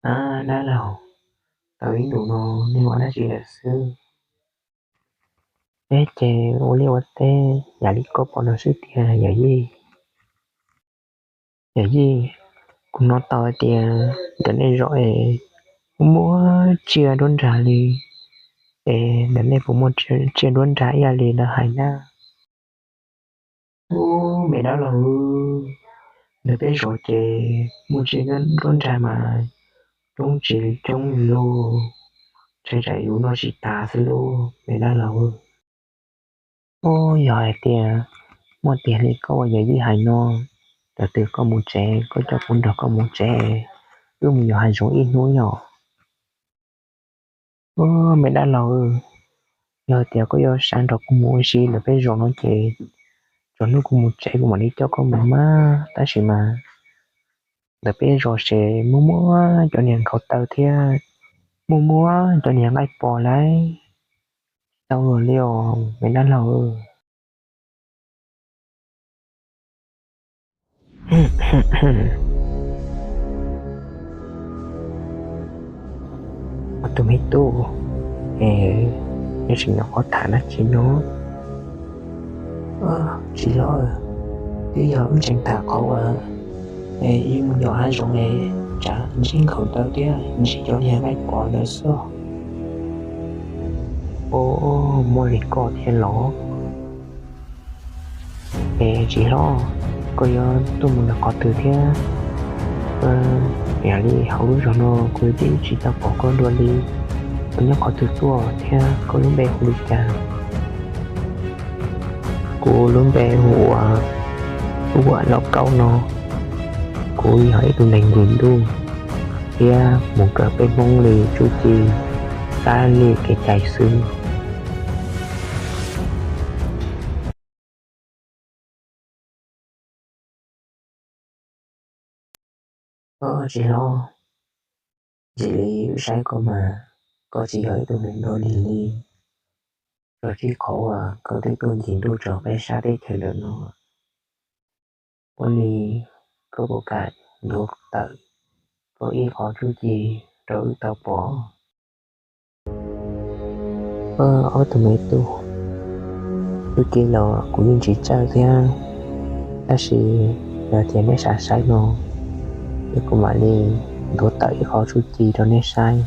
Dab laug, tau ib ntus no nej ua dab tsi lawm xwb? Peb ces ua liaj ua teb yam li koj pom no xwb tiag yawm yij. Yawm yij, kuv hnov tau hais tias ntawm nej zos es muaj tsiaj nruab nrag li, es ntawm nej puas muaj tsiaj nruab nrag ib yam li lawv hais na? Ub, me dab laug, ntawm peb zos ces muaj tsiaj nruab nrag mas coob tsis coob li lauj, ntshai tsam yus noj tsis tas xwb lauj me dab laug. Ub, yog hais tias muaj tiag li koj uas yawm yij hais no, thaum twg koj mus tsev koj coj kuv nrog koj mus tsev, wb mus yos hav zoov ib hnub yom. Ub, me dab laug, yog tias koj yuav xav nrog kuv mus ua si ntawm peb zos no ces txog hnub kuv mus tsev kuv mam li coj koj mus mas, tab sis mas ntawm peb zos ces muaj muaj cov niag nkhaus taw thiab muaj muaj cov niag nqaij pos lawm, tsis tau luag li os me dab laug. Ua tus me tub, es neb tseem nyuam qhuav tham dab tsi no? Tsis hlob, twb yog wb tseem tham qhov uas ib mus yos hav zoov es tsam ntsib nkhaus taw thiab ntsib cov niag nqaij pos ntawd xwb. Ub, muaj li koj thiab los? Es tsis hlob, koj yuav tuaj mus rau qhov twg thiab? Yam li hauv lub zos no kuv twb tsis tau pom koj dua li. Koj nyob qhov twg tuaj thiab koj lub npe hu li cas? Kuv lub npe hu ua Tuam Lauj Kaub no. Kuv yog ib tug neeg ncig ntuj thiab mus kawm peb Hmoob li tsuj ci, kab li kev cai xwb. Tsis hlob, ntxim li wb saib koj mas koj tsis yog ib tug neeg dog dig li. Txog txij qhov uas koj twb tuaj ncig ntuj txog peb sab teb chaws ntawm no, ua li koj puas kam ntuav tawm koj ib qho tsuj ci rau wb tau pom? Ob tug me tub, tsuj ci los kuv yeej tsis txawj thiab, tab sis yog tias neb xav saib no, ces kuv mam li ntuav tawm ib qho tsuj ci rau neb saib.